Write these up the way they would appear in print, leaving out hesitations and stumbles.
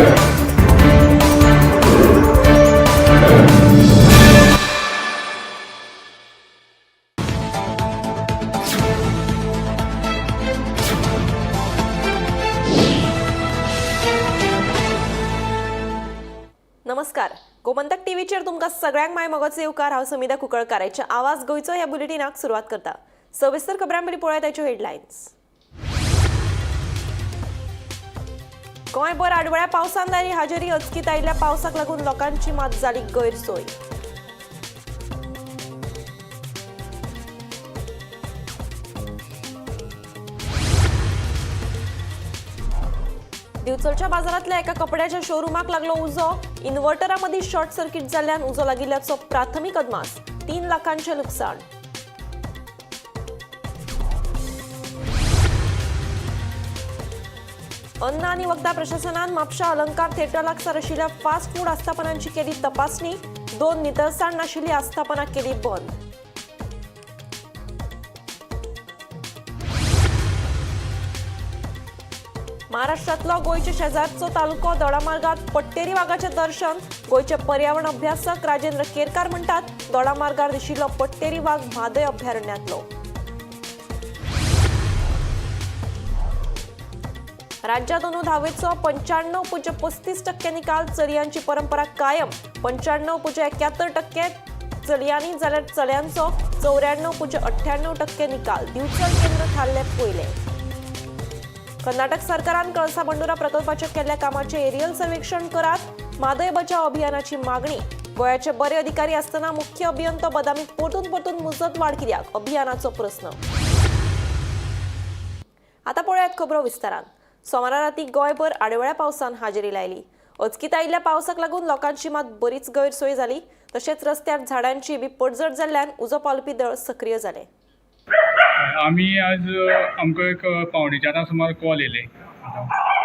नमस्कार, गोमंतक टीव्हीचेर तुमकां सगळ्यांक माय मोगाचो येवकार. हांव समिधा कुंकळकाराच्या आवाज गोंयचो ह्या बुलेटिनाक सुरवात करता. सविस्तर खबरां पयलीं पळोवया ताच्यो हेडलायन्स. गोंयभर आडवळ्या पावसान लायली हाजेरी. अचकीत आयिल्ल्या पावसाक लागून लोकांची मात जाली गैरसोय. दिवचलच्या बाजारांतल्या एका कपड्याच्या शोरुमाक लागलो उजो. इन्व्हर्टरामध्ये शॉर्ट सर्किट जाल्ल्यान उजो लागिल्ल्याचो प्राथमिक अदमास. 3 लाखांचे नुकसान. अन्न आणि वखदां प्रशासनान म्हापशा अलंकार थिएटर लागसार आशिल्ल्या फास्ट फूड आस्थापनांची केली तपासणी. 2 नितळसाण नाशिल्ली आस्थापनां केली बंद. महाराष्ट्रातलो गोंयच्या शेजारचो तालुको दोडामार्गात पट्टेरी वागाचें दर्शन. गोंयचे पर्यावरण अभ्यासक राजेंद्र केरकार म्हणटात, दोडामार्गार दिशिल्लो पट्टेरी वाग म्हादय अभयारण्यांतलो. राज्यात अंदू धावेचो 95.35% निकाल. चलयांची परंपरा कायम. 95.71% चलयांनी जाल्यार चल्यांचो 94.98% निकाल. दिवचल केंद्र थारले पयले. कर्नाटक सरकारान कळसा बंडुरा प्रकल्पाच्या केल्ल्या कामाचें एरियल सर्वेक्षण करात. म्हादय बचाव अभियानाची मागणी. गोंयाचे बरे अधिकारी आसतना मुख्य अभियंतो बदामीक परतून परतून मुजत वाड कित्याक, अभियानाचो प्रस्न. आता पळयात खबरो विस्तारान. सोमारा राती गोंयभर आडवेळ्या पावसान हाजेरी लायली. अचकीत आयिल्ल्या पावसाक लागून लोकांची मात बरीच गैरसोय जाली. तशेंच रस्त्यार झाडांची बी पडझड जाल्ल्यान उजो पालोवपी दळ सक्रीय जाले. आमी आज आमकां एक 3:45 सुमार कॉल येयले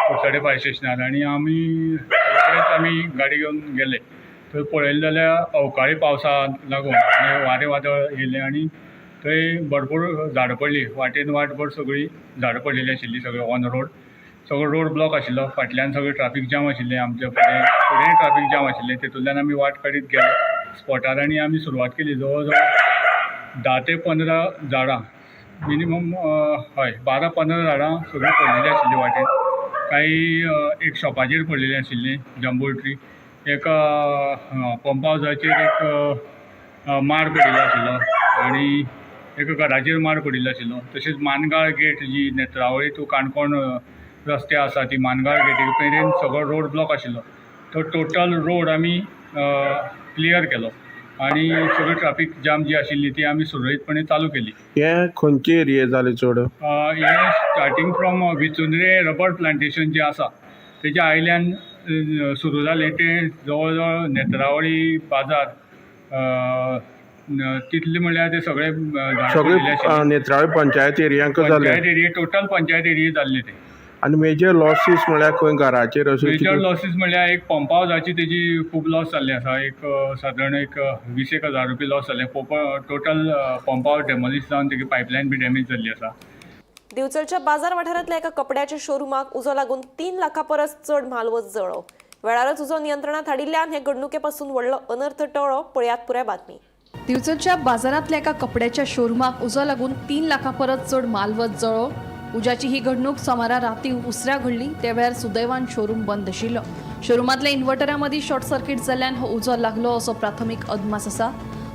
कुडचडे फायर स्टेशनार आनी आमी रोखडेच आमी गाडी घेवन गेले. थंय पळयलें जाल्यार अवकाळी पावसाक लागून आनी वारें वादळ येयलें आनी थंय भरपूर झाडां पडली. वाटेन वाटभर सगळीं झाडां पडलेलीं आशिल्लीं. सगळें ऑन रोड, सगळो रोड ब्लॉक आशिल्लो. फाटल्यान सगळें ट्राफीक जाम आशिल्लें. आमच्या फुडें फुडें ट्राफीक जाम आशिल्लें. तेतूंतल्यान आमी वाट काडीत गेले स्पॉटार आनी आमी सुरवात केली. जवळ जवळ 10 ते 15 झाडां मिनिमम, हय, 12-15 झाडां सगळीं पडलेलीं आशिल्लीं वाटेर. कांय एक शॉपाचेर पडलेलीं आशिल्लीं, जंबो ट्री. एका पंप हावजाचेर एक माड पडिल्लो आशिल्लो आनी एका घराचेर माड पडिल्लो आशिल्लो. तशेंच मानगाळ गेट जी नेत्रावळी टू काणकोण रस्ते आसा, ती मानगाळ गेटी मेरेन सगळो रोड ब्लॉक आशिल्लो. तो टोटल रोड आमी क्लियर केलो आनी सगळी ट्राफीक जाम जी आशिल्ली ती आमी सुरळीतपणे चालू केली. हे खंयचे एरिये जाले चड? हें स्टार्टींग फ्रॉम विचुंद्रे रबर प्लांटेशन जें आसा तेज्या आयल्यान सुरू जालें. तें जवळ जवळ नेत्रावळी बाजार तितले म्हणल्यार ते सगळे झाडां सगळे पडिल्ले आशिल्ले. नेत्रावळी पंचायत एरियांक जाले? पंचायत एरिये, टोटल पंचायत एरिये जाल्ले ते. आनी मेजर लॉसीस म्हळ्यार खंय घराचेर अशें मेजर कितें? लॉसीस म्हणल्यार एक पंप हावजाची, तेजी खूब लॉस जाल्ली आसा. एक सादारण एक 20 एक हजार रुपया लॉस जाले. टोटल पंप हावज डेमोलिश जावन तेगी पायपलायन बी डॅमेज जाल्ली आसा. दिवचलच्या बाजार वाठारांतल्या एका कपड्याच्या शोरुमाक उजो लागून 3 लाखां परस चड म्हालवज जळ्ळो. वेळारच उजो नियंत्रणात हाडिल्ल्यान हे घडणुके पासून व्हडलो अनर्थ टळ्ळो. पळयात पुराय बातमी. दिवचलच्या बाजारांतल्या एका कपड्याच्या शोरुमाक उजो लागून 3 लाखां परस चड मालवत जळ्ळो. उज्याची ही घडणूक सोमारा राती उसरां घडली. त्या वेळार सुदैवान शोरूम बंद आशिल्लो. शोरुमांतल्या इन्व्हर्टरा मदीं शॉर्ट सर्किट जाल्ल्यान हो उजो लागलो असो प्राथमीक अदमास आसा.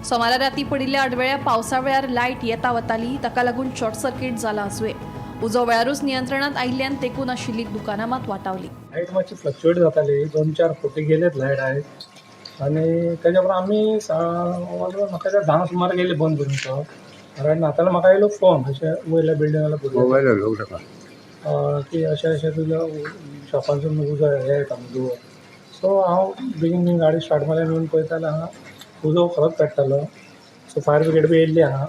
सोमारा राती पडिल्ल्या आडवेळ्या पावसा वेळार लायट येता वताली, ताका लागून शॉर्ट सर्किट जाला आसुये. उजो वेळारूच नियंत्रणात आयिल्ल्यान तेकून आशिल्ली दुकानां मात वाटावली. लायट मातशी फ्लक्च्युएट जाताली. 2-4 फावटी गेलेत लायट आयज आनी तेज्या उपरांत आमी म्हाका ते 10 सुमार गेली बंद करून तो, कारण नाताल्यार म्हाका येयलो फोन अशें वयल्या बिल्डिंगाला भुरग्याक की अशें अशें तुज्या शॉपांसून उजो हें येता म्हणून धुंवर. सो हांव बेगीन बेगीन गाडी स्टार्ट मारली आनी येवन पळयता जाल्यार हांगा उजो खरोच पेट्टालो. सो फायर ब्रिगेड बी येयल्ली हांगा.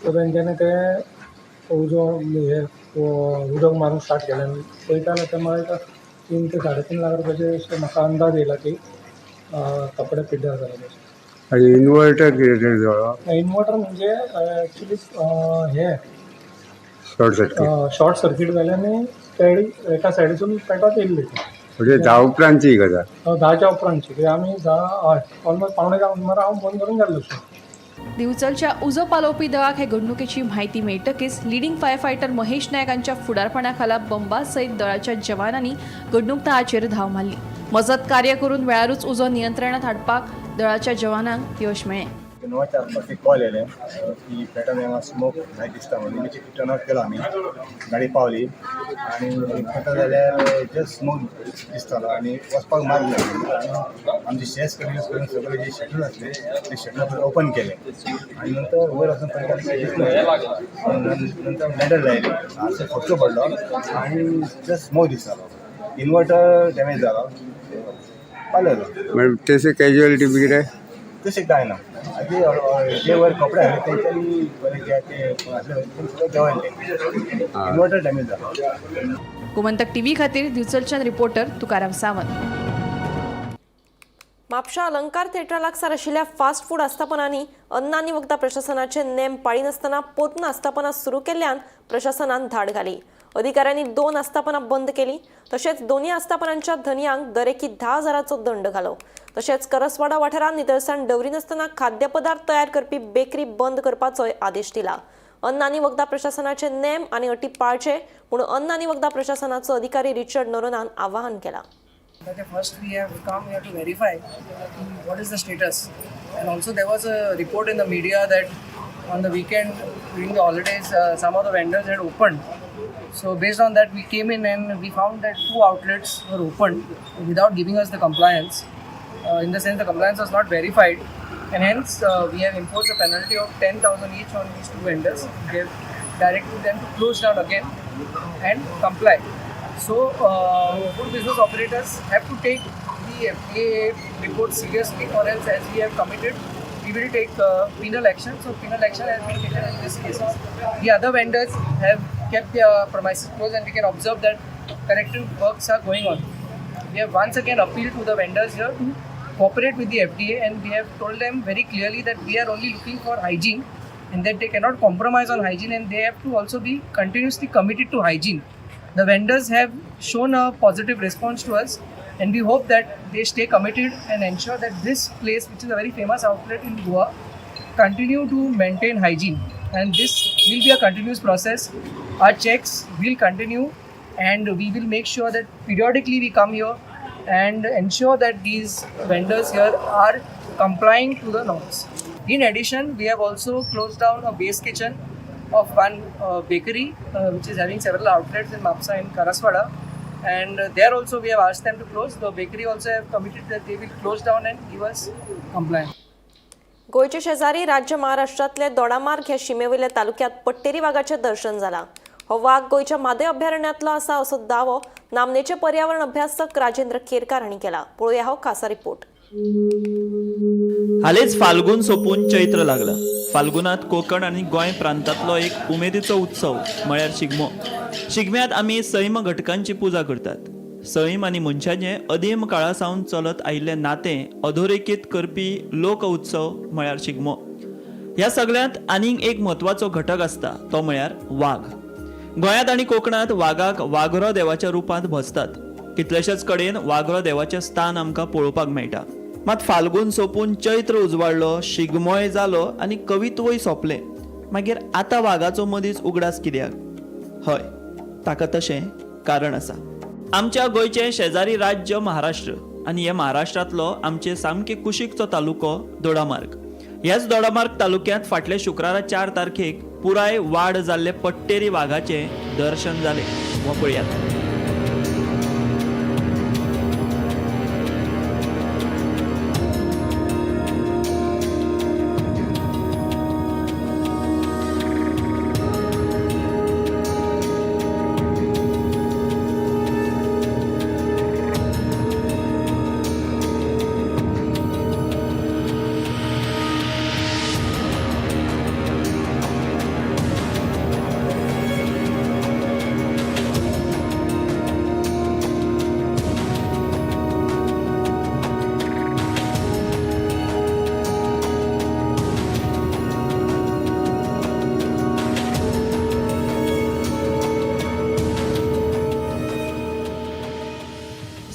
सो तेंच्यांनी ते उजो हे उदक मारूंक स्टार्ट केलें आनी पळयता जाल्यार ते म्हाका 3 ते 3.5 लाख रुपयाचे अशें म्हाका अंदाज येयला की कपडे पिड्ड्यार जाले. आनी इन्वर्टर कितें तरी जळ्ळो? इन्वर्टर म्हणजे एक्चुली हे शॉर्ट सर्किट. शॉर्ट सर्किट जालें आनी सायडी एका सायडीसून पेटत येयल्ली. म्हणजे 10 उपरांतची ही गजाल. 10च्या उपरांतची, कित्याक आमी 10, हय, ऑलमोस्ट 9:45 सुमार हांव बंद करून गेल्लो शॉप. दिवचलच्या उजो पालोवपी दळाक हे घडणुकेची म्हायती मेळटकीच लिडिंग फायरफायटर महेश नायक हांच्या फुडारपणाखाला बंबा सयत दळाच्या जवानांनी घडणूक थळाचेर धांव मारली. मजत कार्य करून वेळारूच उजो नियंत्रणात हाडपाक दळाच्या जवानांक यश मेळ्ळें. 9च्या आसपास एक कॉल येयलें की फ्लॅटान हांगा स्मोक जायत दिसता म्हणून. इमिजिएटली टर्न आउट केलो आमी, गाडी पावली आनी पळयता जाल्यार जस्ट स्मोक दिसतालो आनी वचपाक मार्ग ना. आनी आमचे शेस कंटिन्यूस करून सगळे जे शटर आसले ते शटर ओपन केले आनी नंतर वयर वचून पळयता कांय दिसना. नंतर लॅडर लायली, मातसो खर्चो पडलो आनी जस्ट स्मोक दिसतालो. इन्वर्टर डॅमेज जालो, पालयलो. म्हणजे तशें कॅज्युअलिटी बी कितें? तशें कांय ना. आनी जे वयर कपडे आसले तेंच्यांनी बरे जे ते आसले ते सगळे देंवयले. इन्वर्टर डॅमेज जालो. गोमंतक टीव्ही खातीर दिवचलच्यान रिपोर्टर तुकाराम सावंत. म्हापशा अलंकार थेटरा लागसार आशिल्ल्या फास्ट फूड आस्थापनांनी अन्न आनी वखदां प्रशासनाचे नेम पाळिनासतना पोतन आस्थापनां सुरू केल्ल्यान प्रशासनान धाड घाली. अधिकाऱ्यांनी 2 आस्थापनां बंद केली. तशेंच दोनूय आस्थापनांच्या धनयांक दरेकी 10,000चो दंड घालो. तशेंच करसवाडा वाठारांत नितळसाण दवरिनासतना खाद्यपदार्थ तयार करपी बेकरी बंद करपाचोय आदेश दिला. अन्न आनी वखदां प्रशासनाचे नेम आनी अटी पाळचे म्हूण अन्न आनी वखदां प्रशासनाचो अधिकारी रिचर्ड नोरोनान आवाहन केलां. That first we have come here to verify what is the status, and also there was a report in the media that on the weekend during the holidays some of the vendors had opened. So based on that we came in and we found that two outlets were opened without giving us the compliance. In the sense the compliance was not verified, and hence we have imposed a penalty of 10,000 each on these two vendors. We have directed them to close down again and comply. So, food business operators have to take the FDA report seriously, or else, as we have committed, we will take penal action. So, penal action has been taken in this case. The other vendors have kept their premises closed, and we can observe that corrective works are going on. We have once again appealed to the vendors here to cooperate with the FDA, and we have told them very clearly that we are only looking for hygiene and that they cannot compromise on hygiene and they have to also be continuously committed to hygiene. The vendors have shown a positive response to us, and we hope that they stay committed and ensure that this place, which is a very famous outlet in Goa, continue to maintain hygiene. And this will be a continuous process. Our checks will continue, and we will make sure that periodically we come here and ensure that these vendors here are complying to the norms. In addition, we have also closed down a base kitchen of one bakery which is having several outlets in Mapsa and Karaswada, and there also we have asked them to close. The bakery also have committed that they will close down and give us compliance. गोंयचे शेजारी राज्य महाराष्ट्रांतले दोडामार्ग ह्या शिमेवयल्या तालुक्यात पट्टेरी वागाचें दर्शन जालां. हो वाग गोंयच्या म्हादय अभयारण्यांतलो आसा असो दावो नामनेचे पर्यावरण अभ्यासक राजेंद्र केरकार हांणी केला. पळोवया हो खासा रिपोर्ट. हालींच फाल्गून सोंपून चैत्र लागला. फाल्गुनात कोकण आनी गोंय प्रांतांतलो एक उमेदीचो उत्सव म्हळ्यार शिगमो. शिगम्यांत आमी सैम घटकांची पुजा करतात. सैम आनी मनशाचें अदीम काळा सावन चलत आयिल्लें नातें अधोरेखीत करपी लोक उत्सव म्हळ्यार शिगमो. ह्या सगळ्यांत आनीक एक म्हत्वाचो घटक आसता तो म्हळ्यार वाग. गोंयांत आनी कोकणांत वागाक वाघरो देवाच्या रुपांत भजतात. कितलेशेच कडेन वाघरो देवाचें स्थान आमकां पळोवपाक मेळटा. मात फाल्गून सोंपून चैत्र उजवाडलो, शिगमोय जालो आनी कवित्वय सोंपलें, मागीर आतां वागाचो मदींच उगडास कित्याक? हय, ताका तशें कारण आसा. आमच्या गोंयचें शेजारी राज्य महाराष्ट्र आनी हे महाराष्ट्रांतलो आमचे सामके कुशीकचो तालुको दोडामार्ग. ह्याच दोडामार्ग तालुक्यांत फाटल्या शुक्रारा 4 तारखेक पुराय वाड जाल्ले पट्टेरी वागाचें दर्शन जालें. हो पळयात.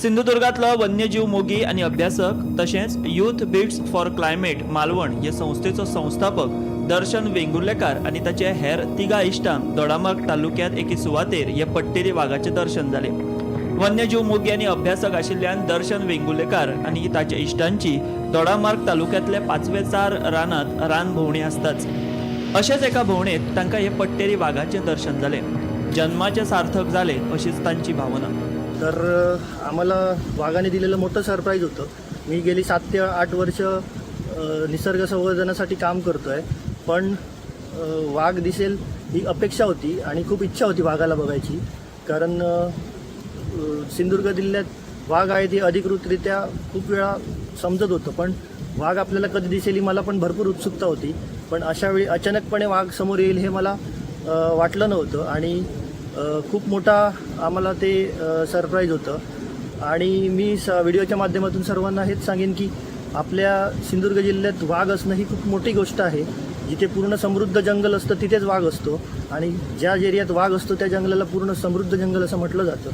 सिंधुदुर्गांतलो वन्यजीव मोगी आनी अभ्यासक तशेंच Youth Beats for Climate Malvan हे संस्थेचो संस्थापक दर्शन वेंगुर्लेकार आनी ताचे हेर तिगा इश्टांक दोडामार्ग तालुक्यांत एके सुवातेर हे पट्टेरी वागाचें दर्शन जालें. वन्यजीव मोगी आनी अभ्यासक आशिल्ल्यान दर्शन वेंगुर्लेकार आनी ताच्या इश्टांची दोडामार्ग तालुक्यांतले पाचवेचार रानांत रान भोंवणी आसताच. अशेंच एका भोंवडेंत तांकां हे पट्टेरी वागाचें दर्शन जालें. जन्माचें सार्थक जालें अशीच तांची भावना. तर आम्हाला वाघाने दिलेलं मोठं सरप्राईज होतं. मी गेली 7 ते 8 वर्ष निसर्ग संवर्धनासाठी काम करतो आहे, पण वाघ दिसेल ही अपेक्षा होती आणि खूप इच्छा होती वाघाला बघायची, कारण सिंधुदुर्ग जिल्ह्यात वाघ आहे ती अधिकृतरित्या खूप वेळा समजत होतं, पण वाघ आपल्याला कधी दिसेल ही मला पण भरपूर उत्सुकता होती. पण अशा वेळी अचानकपणे वाघ समोर येईल हे मला वाटलं नव्हतं आणि खूप मोठा आम्हाला ते सरप्राईज होतं. आणि मी व्हिडिओच्या माध्यमातून सर्वांना हेच सांगेन की आपल्या सिंधुदुर्ग जिल्ह्यात वाघ असणं ही खूप मोठी गोष्ट आहे. जिथे पूर्ण समृद्ध जंगल असतं तिथेच वाघ असतो आणि ज्या एरियात वाघ असतो त्या जंगलाला पूर्ण समृद्ध जंगल असं म्हटलं जातं.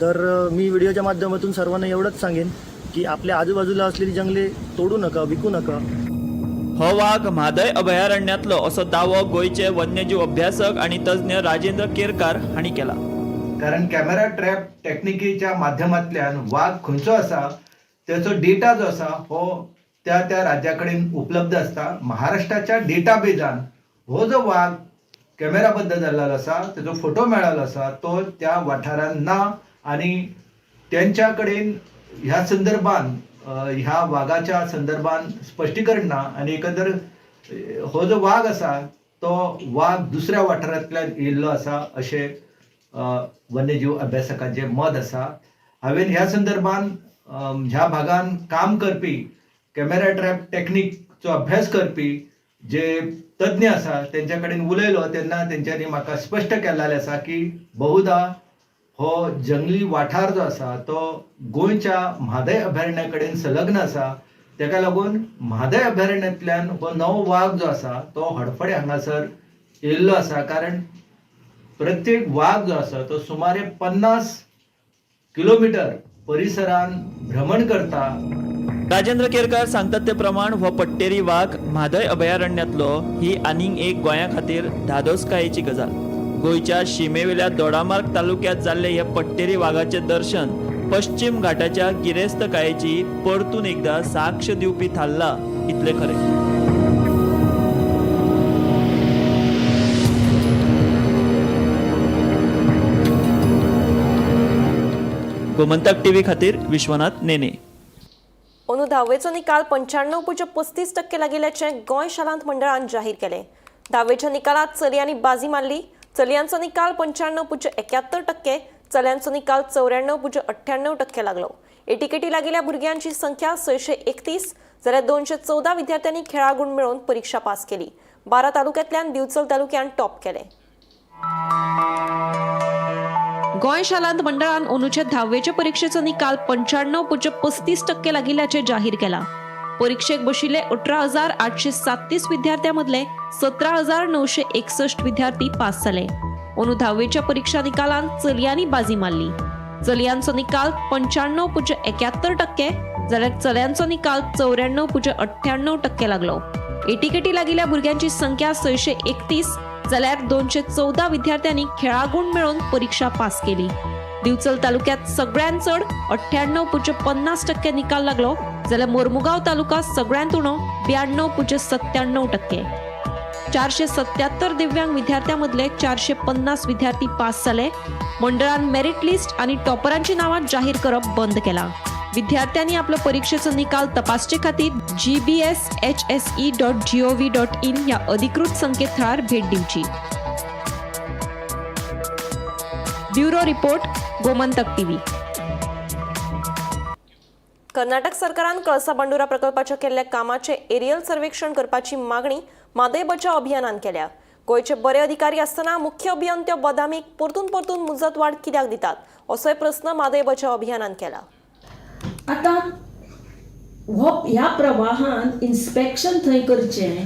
तर मी व्हिडिओच्या माध्यमातून सर्वांना एवढंच सांगेन की आपल्या आजूबाजूला असलेली जंगले तोडू नका, विकू नका. हो वाग म्हादय अभयारण्यांतलो असो दावो गोंयचे वन्यजीव अभ्यासक आनी तज्ञ राजेंद्र केरकार हांणी केला. कारण कॅमेरा ट्रॅप टॅक्निकेच्या माध्यमांतल्यान वाग खंयचो आसा तेचो डेटा जो आसा हो त्या त्या राज्या कडेन उपलब्ध आसता. महाराष्ट्राच्या डेटाबेजान हो जो वाग कॅमेराबद्द जाल्लो आसा तेजो फोटो मेळ्ळो आसा तो त्या वाठारान ना आनी तेंच्या कडेन ह्या संदर्भान ह्या वागाच्या संदर्भान स्पश्टीकरण ना आनी एकंदर हो जो वाग आसा तो वाग दुसऱ्या वाठारांतल्यान येयल्लो आसा अशें वन्यजीव अभ्यासकांचें मत आसा. हांवें ह्या संदर्भान ह्या भागान काम करपी कॅमेरा ट्रॅप टॅक्निकचो अभ्यास करपी जे तज्ञ आसा तेंच्या कडेन उलयलो तेन्ना तेंच्यांनी म्हाका स्पश्ट केल्लें आसा की बहुधा हो जंगली वाठार जो आसा तो गोंयच्या म्हादय अभयारण्या कडेन संलग्न आसा. तेका लागून म्हादय अभयारण्यांतल्यान हो नवो वाग जो आसा तो हडफडें हांगासर येयल्लो आसा. कारण प्रत्येक वाग जो आसा तो सुमारे 50 किलोमिटर परिसरान भ्रमण करता. राजेंद्र केरकार सांगतात ते प्रमाण हो पट्टेरी वाग म्हादय अभयारण्यांतलो ही आनीक एक गोंया खातीर धादोसकायेची गजाल. गोंयच्या शिमेवेल्या दोडामार्ग तालुक्यात जाल्ले हे पट्टेरी वागाचें दर्शन पश्चिम घाटाच्या गिरेस्तकायेची परतून एकदा साक्ष दिवपी थारला इतलें खरें. गोमंतक टीव्ही खातीर विश्वनाथ नेने. अंदू धावेचो निकाल 95.35% लागिल्ल्याचें गोंय शालांत मंडळान जाहीर केलें. धावेच्या निकालात चलयांनी बाजी मारली. चलयांचो निकाल 95.71%, चल्यांचो निकाल 94.98% लागलो. एटीकेटी लागिल्ल्या भुरग्यांची संख्या 631 जाल्यार 214 विद्यार्थ्यांनी खेळा गूण मेळोवन परिक्षा पास केली. 12 तालुक्यांतल्यान दिवचल तालुक्यान टॉप केलें. गोंय शालांत मंडळान अंदूचे धावेचे परिक्षेचो निकाल 95.35% लागिल्ल्याचें जाहीर केला. परीक्षेक बशिल्ले 18,837 विद्यार्थ्यां मदले 17,961 विद्यार्थी पास जाले. अंदू धावेच्या परिक्षा निकालान चलयांनी बाजी मारली. चलयांचो निकाल 95.71% जाल्यार चल्यांचो निकाल 94.98% लागलो. एटीकेटी लागिल्ल्या भुरग्यांची संख्या 631 जाल्यार 214 विद्यार्थ्यांनी खेळागूण मेळोवन परिक्षा पास केली. दिवचल तालुक्यात सगळ्यांत चड 98.50% निकाल लागलो जाल्यार मोरमुगांव तालुका सगळ्यांत उणो 92.97%. 477 दिव्यांग विद्यार्थ्यां मदले 450 विद्यार्थी पास जाले. मंडळान मेरीट लिस्ट आनी टॉपरांची नांवां जाहीर करप बंद केलां. विद्यार्थ्यांनी आपलो परिक्षेचो निकाल तपासचे खातीर gbshse.gov.in ह्या अधिकृत संकेतथळार भेट दिवची. Bureau report, Gomantak TV. Karnataka सरकारान कळसा भांडुरा प्रकल्पाच्या केल्ल्या कामाचें एरियल सर्वेक्षण करपाची मागणी म्हादय बचाव अभियानान केल्या. गोंयचे बरे अधिकारी आसतना मुख्य अभियंत्यो बदामीक परतून परतून मुजतवाड कित्याक दितात असोय प्रस्न म्हादय बचाव अभियानान केला. आतां हो ह्या प्रवाहान इन्स्पेक्शन थंय करचें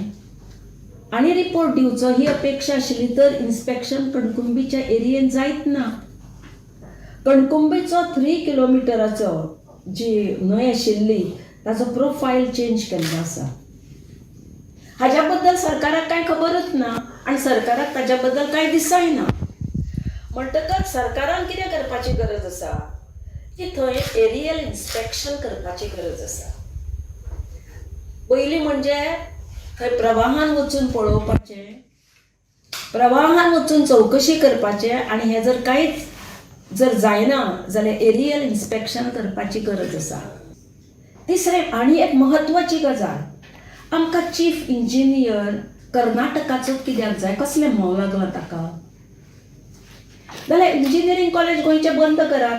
आनी रिपोर्ट दिवचो ही अपेक्षा आशिल्ली तर इन्स्पेक्शन कणकुंबीच्या एरियेन जायत ना. कणकुंबीचो 3 किलोमिटराचो जी न्हंय आशिल्ली ताचो प्रोफायल चेंज केल्लो आसा. हाज्या बद्दल सरकाराक कांय खबरूच ना आनी सरकाराक ताज्या बद्दल कांय दिसय ना. म्हणटकच सरकारान कितें करपाची गरज आसा की थंय एरियल इन्स्पेक्शन करपाची गरज आसा. पयलीं म्हणजे थंय प्रवाहान वचून पळोवपाचें, प्रवाहान वचून चवकशी करपाचें आनी हें जर कांयच जर जायना जाल्यार एरियल इन्स्पेक्शन करपाची गरज आसा. तिसरें आनी एक म्हत्वाची गजाल, आमकां चीफ इंजिनियर कर्नाटकाचो कित्याक जाय, कसलें म्होंव लागलां ताका? जाल्यार इंजिनियरींग कॉलेज गोंयचें बंद करात.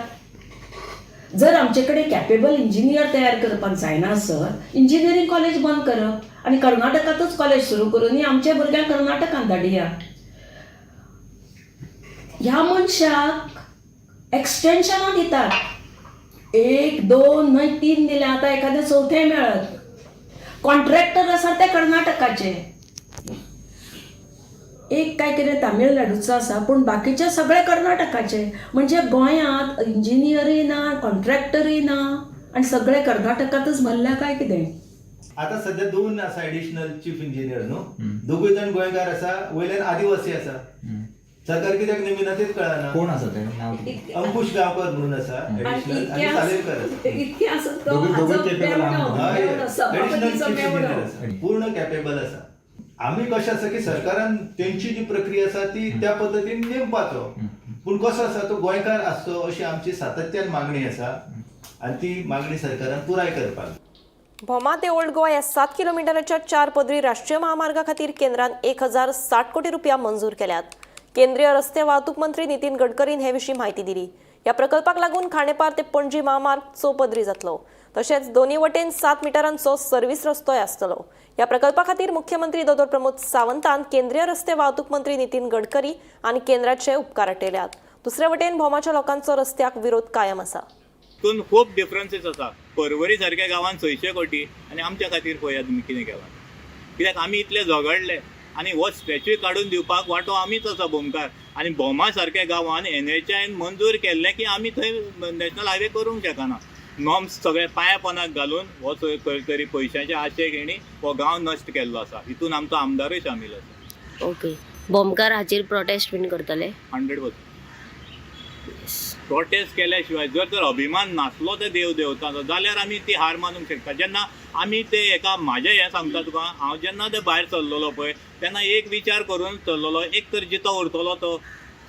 जर आमचे कडेन कॅपेबल इंजिनियर तयार करपाक जायना आसत, इंजिनियरींग कॉलेज बंद करप आनी कर्नाटकांतूच कॉलेज सुरू करून आमच्या भुरग्यांक कर्नाटकांत धाडया. ह्या मनशाक एक्सटेंशनां दितात, 1 2 न्हय 3 दिल्या, आतां एखादें चवथें मेळत. कॉन्ट्रॅक्टर आसा ते कर्नाटकाचे, एक काय कितें तामिळनाडूचो आसा, पूण बाकीचे सगळे कर्नाटकाचे. म्हणजे गोंयांत इंजिनियरूय ना, कॉन्ट्रॅक्टरूय ना आनी सगळे कर्नाटकांतच भरल्या काय कितें? आता सध्या 2 आसा एडिशनल चीफ इंजिनियर न्हू, दोगूय जाण गोंयकार आसा, वयल्यान आदिवासी आसा. सरकार कित्याक नेमिना तेच कळना. कोण आसा ते? अंकुश गांवकर म्हणून आसा एडिशनल आनी सालेलकर आसा. एडिशनल चीफ इंजिनियर आसा, पूर्ण कॅपेबल आसा. आमी कशें आसा की सरकारान तेंची जी प्रक्रिया आसा ती त्या पद्दतीन नेमपाचो, पूण कसो आसा तो गोंयकार आसचो अशी आमची सातत्यान मागणी आसा आनी ती मागणी सरकारान पुराय करपाक. भोमा ते ओल्ड गोवा ह्या 7 किलोमिटराच्या 4 पदरी राष्ट्रीय महामार्गा खातीर केंद्रान 1060 कोटी रुपया मंजूर केल्यात. केंद्रीय रस्ते वाहतूक मंत्री नितीन गडकरीन हे विशीं म्हायती दिली. ह्या प्रकल्पाक लागून खांडेपार ते पणजी महामार्ग चौपदरी जातलो, तशेंच दोन्ही वटेन 7 मिटरांचो सर्व्हिस रस्तोय आसतलो. ह्या प्रकल्पा खातीर मुख्यमंत्री दोतोर प्रमोद सावंतान केंद्रीय रस्ते वाहतूक मंत्री नितीन गडकरी आनी केंद्राचे उपकार आटयल्यात. दुसरे वटेन भोमाच्या लोकांचो रस्त्याक विरोध कायम आसा. तितून खूब डिफरन्सीस आसा. परवरी सारक्या गांवांत 600 कोटी आनी आमच्या खातीर पळयात तुमी कितें केलां. कित्याक आमी इतले झगडले आनी हो स्ट्रेचूय काडून दिवपाक वांटो आमीच आसा भोमकार. आनी भोमा सारक्या गांवान NHAI मंजूर केल्लें की आमी थंय नॅशनल हायवे करूंक शकना. नॉर्म्स सगळे पांया पोनाक घालून हो खंय तरी पयशांचे आशेक हेणी हो गांव नश्ट केल्लो आसा. हितून आमचो आमदारूय सामील आसा. ओके, भोमकार हाचेर प्रोटेस्ट बीन करतले? 100% प्रोटेस्ट केल्या शिवाय जर तर अभिमान नासलो ते देव देवतांचो जाल्यार आमी ती हार मानूंक शकता. जेन्ना आमी ते एका म्हाजें हें सांगता तुका, हांव जेन्ना ते भायर सरलेलो पळय तेन्ना एक विचार करून सरलेलो, एक तर जितो उरतलो तो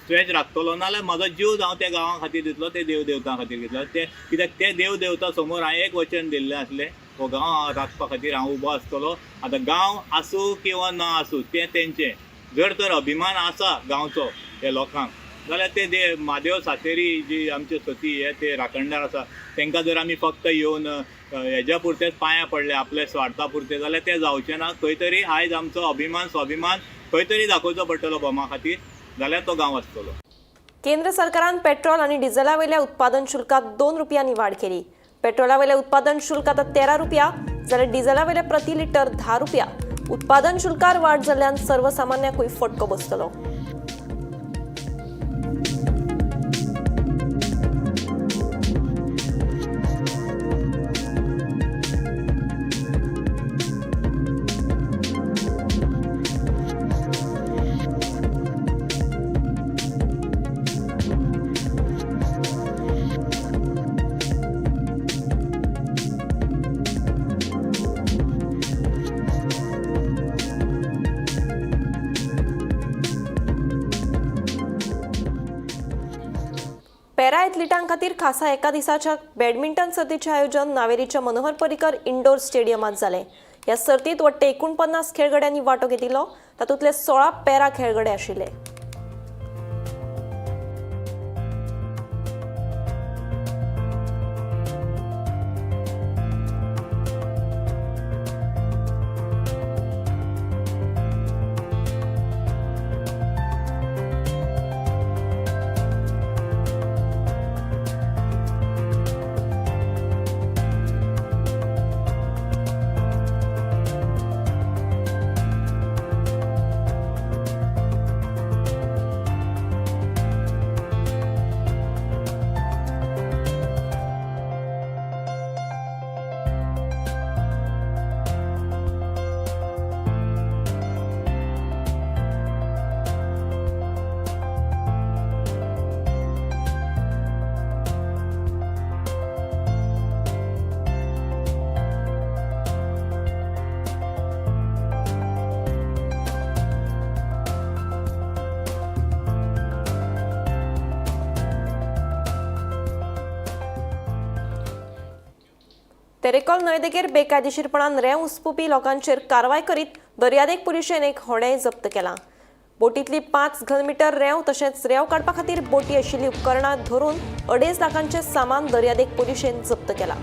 स्ट्रेच राखतलो, नाजाल्यार म्हाजो जीव हांव त्या गांवा खातीर दितलो, ते देव देवतां खातीर दितलो. ते कित्याक ते देव देवता समोर हांवें एक वचन दिल्लें आसलें, हो गांव राखपा खातीर हांव उबो आसतलो. आतां गांव आसूं किंवा ना आसूं तें तेंचें, जर तर अभिमान आसा गांवचो ह्या लोकांक जाल्यार ते दे म्हादेव सातेरी जी आमचे सती हे ते राखणदार आसा तांकां जर आमी फक्त येवन हेज्या पुरतेच पांयां पडले आपल्या स्वार्था पुरते जाल्यार तें जावचें ना. खंय तरी आयज आमचो अभिमान स्वाभिमान खंय तरी दाखोवचो पडटलो भोमा खातीर, जाल्यार तो गांव आसतलो. केंद्र सरकारान पेट्रोल आनी डिझेला वयल्या उत्पादन शुल्कात 2 रुपयांनी वाड केली. पेट्रोला वयलें उत्पादन शुल्क आतां 13 रुपया जाल्यार डिझेला वयलें प्रति लिटर 10 रुपया. उत्पादन शुल्कार वाड जाल्ल्यान सर्वसामान्याकूय फटको बसतलो. पॅरा एथलिटां खातीर खासा एका दिसाच्या बॅडमिंटन सर्तीचें आयोजन नावेलीच्या मनोहर पर्रीकर इंडोर स्टेडियमांत जालें. ह्या सर्तींत वट्ट 49 खेळगड्यांनी वांटो घेतिल्लो, तातूंतले 16 पॅरा खेळगडे आशिल्ले. तेरेखोल न्हंयदेगेर बेकायदेशीरपणान रेंव उसपुपी लोकांचेर कारवाय करीत दर्यादेग पुलिशेन एक होडें जप्त केलां. बोटींतली 5 घनमिटर रेंव तशेंच रेंव काडपा खातीर बोटी आशिल्लीं उपकरणां धरून 2.5 लाखांचें सामान दर्यादेग पुलिशेन जप्त केलां.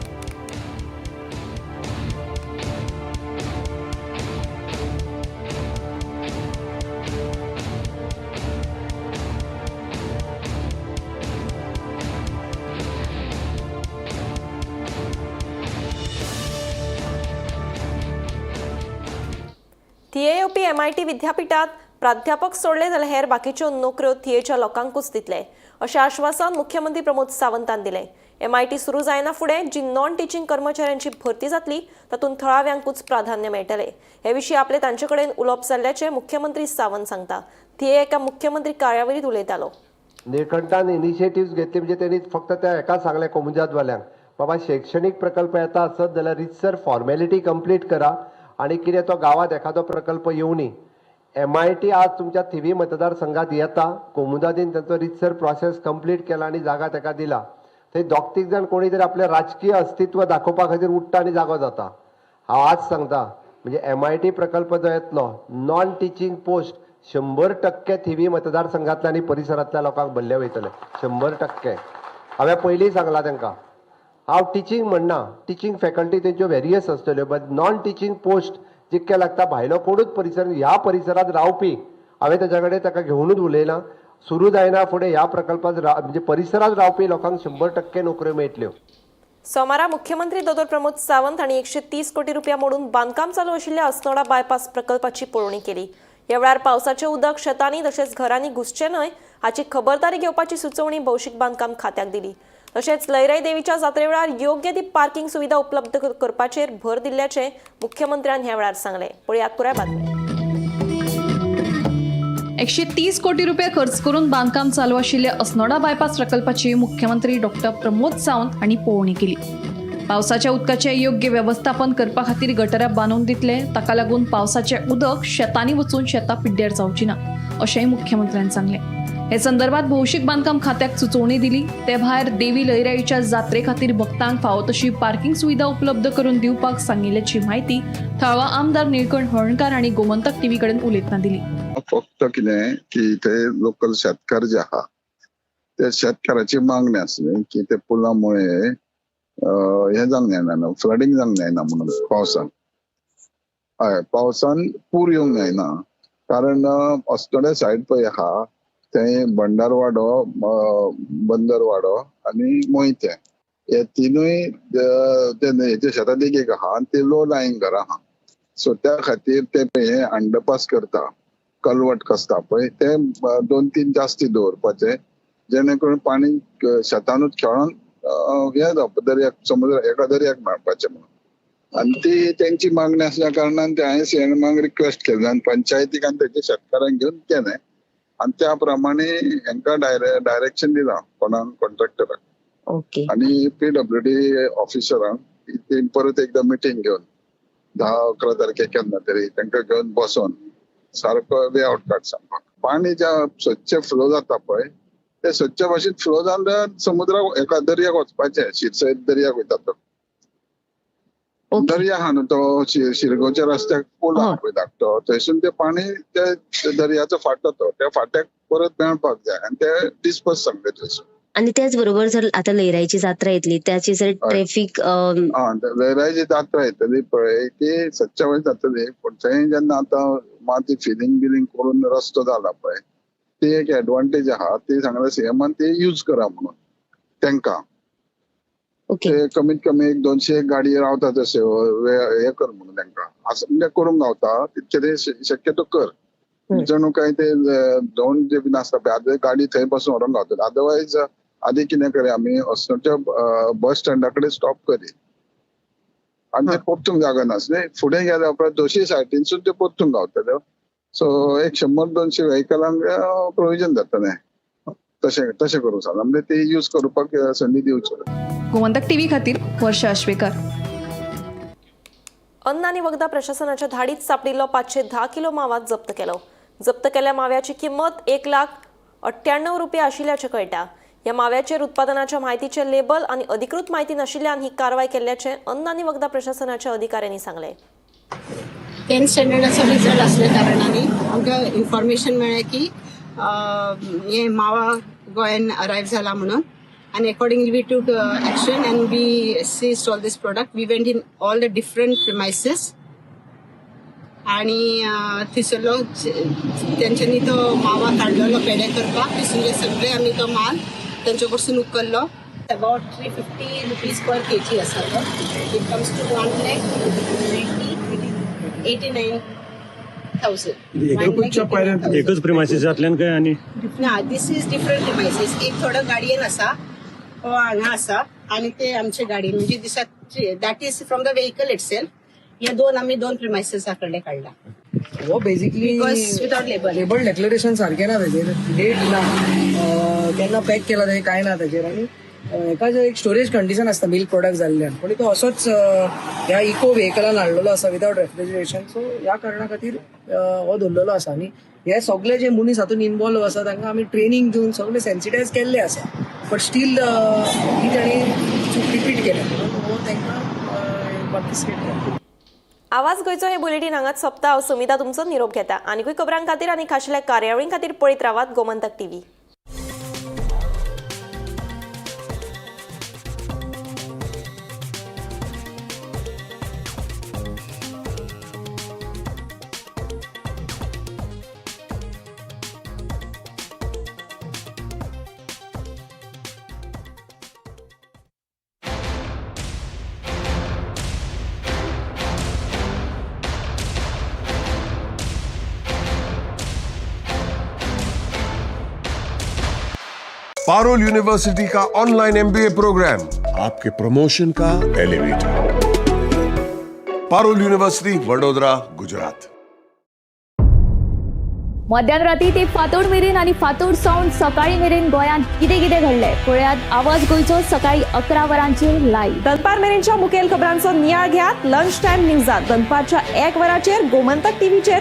थिये येवपी एमआयटी विद्यापिठात प्राध्यापक सोडले जाल्यार हेर बाकीच्यो नोकऱ्यो थियेच्या लोकांकूच दितले अशें आश्वासन मुख्यमंत्री प्रमोद सावंतान दिलें. एमआयटी सुरू जायना फुडें जी नॉन टिचींग कर्मचाऱ्यांची भरती जातली तातूंत थळाव्यांकूच प्राधान्य मेळटलें. हे विशीं आपले तांचे कडेन उलोवप जाल्ल्याचें मुख्यमंत्री सावंत सांगता. थिये एका मुख्यमंत्री कार्यावळींत उलयतालो. निळकंठान इनिशिएटिव्स घेतली म्हणजे त्यांनी फक्त त्या एका सांगलें कोमुजादवाल्यांक, बाबा शैक्षणिक प्रकल्प येता आसत जाल्यार रितसर फॉर्मेलिटी कंप्लीट करा आनी कितें तो गांवांत एखादो प्रकल्प येवनी. एमआयटी आज तुमच्या थिवी मतदारसंघात येता, कोमुदादीन तांचो रितसर प्रोसेस कंप्लीट केला आनी जागा ताका दिला. थंय दोग तीग जाण कोणी तरी आपलें राजकीय अस्तित्व दाखोवपा खातीर उठ्ठा आनी जागो जाता. हांव आज सांगता म्हणजे एमआयटी प्रकल्प जो येतलो नॉन टिचींग पोस्ट 100% थिवी मतदारसंघातल्या आनी परिसरांतल्या लोकांक भरले वयतले 100%. हांवें पयलीं सांगलां तांकां, हांव टिचींग म्हणना, टिचींग फॅकल्टी तेंच्यो वेरियस आसतल्यो, बट नॉन टिचींग पोस्ट जितके लागता भायलो कोणूच परिसर ह्या परिसरांत रावपी हांवें ताच्या कडेन ताका घेवनूच उलयलां. सुरू जायना फुडें ह्या प्रकल्पात म्हणजे परिसरांत रावपी लोकांक 100% नोकऱ्यो मेळटल्यो. सोमारा मुख्यमंत्री दोतोर प्रमोद सावंत हांणी 130 कोटी रुपया मोडून बांदकाम चालू आशिल्ल्या अस्नोडा बायपास प्रकल्पाची पळोवणी केली. ह्या वेळार पावसाचें उदक शेतांनी तशेंच घरांनी घुसचें न्हय हाची खबरदारी घेवपाची सुचोवणी भौशीक बांदकाम खात्याक दिली. तशेंच लयराई देवीच्या जात्रे वेळार योग्य ती पार्किंग सुविधा उपलब्ध करपाचेर भर दिल्ल्याचें मुख्यमंत्र्यान ह्या वेळार सांगलें. पळयात पुराय बातमी. 130 कोटी रुपया खर्च करून बांदकाम चालू आशिल्ल्या अस्नोडा बायपास प्रकल्पाची मुख्यमंत्री डॉक्टर प्रमोद सावंत हांणी पळोवणी केली. पावसाच्या उदकाचें योग्य वेवस्थापन करपा खातीर गटरां बांदून दितले, ताका लागून पावसाचें उदक शेतांनी वचून शेतां पिड्ड्यार जावची ना अशेंय मुख्यमंत्र्यान सांगलें. हे संदर्भात भौशीक बांदकाम खात्याक सुचोवणी दिली. ते भायर देवी लयराईच्या जात्रे खातीर भक्तांक फावो तशी पार्किंग सुविधा उपलब्ध करून दिवपाक सांगिल्ल्याची म्हायती थळावा आमदार निळकंठ हळर्णकार हांणी गोमंतक टीव्ही कडेन उलयतना दिली. फक्त कितें की ते लोकल शेतकार जे आहा ते शेतकाराची मागणी आसली की ते पुलामुळे हें जावंक जायना न्हू, फ्लडींग जावंक जायना म्हणून पावसान, हय पावसान पूर येवंक जायना, कारण अस्नोड्या सायड पळय आहा थंय भंडारवाडो, बंदरवाडो आनी मोहिते हे तिनूय ते न्हंयेच्या शेता देगेक आहा आनी ते लो लायींग घरां आहा. सो त्या खातीर ते हे अंडरपास करता, कलवट कसता पळय ते 2-3 जास्ती दवरपाचे जेणे करून पाणी शेतानूच खेळोन हें जावप, दर्याक समुद्र एका दर्याक मेळपाचें म्हणून. आनी ती तेंची मागणी आसल्या कारणान ते हांवें सीएमाक रिक्वेस्ट केली आनी पंचायतीक आनी तेच्या शेतकारांक घेवन केलें आनी त्या प्रमाणे हेंकां डायरेक्शन दिलां कोणाक कॉन्ट्रॅक्टराक आनी पीडब्ल्यूडी ऑफिसरांक ती परत एकदां मिटींग घेवन 10-11 तारखेक केन्ना तरी तांकां घेवन बसोन सारको वे आवट काड सांगपाक. पाणी ज्या स्वच्छ फ्लो जाता पळय ते स्वच्छ भाशेन फ्लो जाल्यार समुद्राक एका दर्याक वचपाचें, शिरसयत दर्याक वयता तो दर्या आहा न्हू तो शिरगांवच्या रस्त्याक पूल आहा पळय धाकटो, थंयसून ते पाणी ते दर्याचो फाटो तो त्या फाट्याक परत मेळपाक जाय आनी ते डिस्पर्स सांगले थंयसून. आनी त्याच बरोबर जर आता लयराईची जात्रा येतली त्याची जर ट्रॅफिक, लयराईची जात्रा येतली पळय ती सच्च वयर जातली, पूण थंय जेन्ना आतां माती फिलिंग बिलिंग करून रस्तो जाला पळय ती एक एडवांटेज आहा, ती सांगले सीएमान ती यूज करा म्हणून तेंकां. ते कमीत कमी 1-200 गाडी रावता तशे हे कर म्हणून तेंकां असं म्हणजे करूंक गावता तितके ते शक्यतो कर, जणू काय ते दोन जे बी आसता पळय आतां गाडी थंय बसून व्हरोंक गावता. अदरवायज आदी कितें करी आमी अस्नोडच्या बस स्टँडा कडेन स्टॉप करी आनी ते परतूंक जागा नासले, फुडें गेल्या उपरांत दोशीं सायडीनसून ते परतूंक गावतल्यो. सो एक 100-200 व्हेकलांक प्रोविजन जातलें तशें तशें करूंक सांगलां, म्हणजे ते यूज करपाक संदी दिवची. गोमंतक टीव्ही खातीर वर्षा आश्वेकर. अन्न आनी वखदां प्रशासनाच्या धाडीत सापडिल्लो 510 किलो मावा जप्त केलो. जप्त केल्ल्या माव्याची किंमत 1,98,000 रुपया आशिल्ल्याचें कळटा. ह्या माव्याचेर उत्पादनाच्या म्हायतीचें लेबल आनी अधिकृत म्हायती नाशिल्ल्यान ही कारवाय केल्ल्याचें अन्न आनी वखदां प्रशासनाच्या अधिकाऱ्यांनी सांगलें. टेन्थ स्टँडर्डाचो रिजल्ट आसल्या कारणान आमकां इन्फॉर्मेशन मेळ्ळें की हे मावा गोंयान अरायव जाला म्हणून आनी accordingly we took action and we seize all this product. We went in all the different premises आणि थंयसरलो तेंच्यांनी तो मावा काडलेलो पेडे करपाक, थंयसरले सगळे आमी तो माल तेंचे कडसून उखल्लो. About ₹350 per kg आसा तो. It comes to 1,89,000. एकच प्रिमायसिसांतल्यान काय आनी? ना, this is different premises. एक थोडो गाडयेन आसा, हो हांगा आसा आनी ते आमचे गाडयेन, म्हणजे दिसा that is from the vehicle itself. हे दोन आमी दोन प्रिमायसिसा कडले काडला. हो, basically Because without label. Label declaration सारकें ना तेजेर, डेट ना, केन्ना पॅक केला तें कांय ना तेजेर. आनी हेका जे एक स्टोरेज कंडिशन आसता मिल्क प्रोडक्ट जाल्ल्यान, पूण तो असोच ह्या इको व्हेकलान हाडलेलो आसा विदावट रेफ्रिजरेशन. सो ह्या कारणा खातीर हो धरलेलो आसा. आनी हे सगळे जे मनीस हातून इनवॉल्व आसा तांकां आमी ट्रेनींग दिवन सगळे सेन्सिटायज केल्ले आसा, बट स्टील ही तांणी चूक रिपीट केल्या म्हणून हो तांकां कॉन्फिस्केट केला. आवाज गोंयचो हे बुलेटीन हांगाच सोंपता. हांव सुमिता तुमचो निरोप घेता. आनीकूय खबरां खातीर आनी खाशेल्या कार्यावळीं खातीर पळयत रावात गोमंतक टीव्ही. पारुल यूनिवर्सिटी का ऑनलाइन एमबीए प्रोग्राम आपके प्रमोशन का एलिवेटर. पारुल यूनिवर्सिटी, वडोदरा, गुजरात. मध्यान राती ते फांतोड मेरेन आनी फांतोड सावन सकाळी मेरेन गोंयांत कितें कितें घडलें पळयात आवाज गोंयचो सकाळी 11 वरांचेर लायव्ह. दनपार मेरेनच्या मुखेल खबरांचो नियाळ घेयात लंच टायम न्यूजात दनपारच्या 1 वराचेर गोमंतक टीव्हीचेर.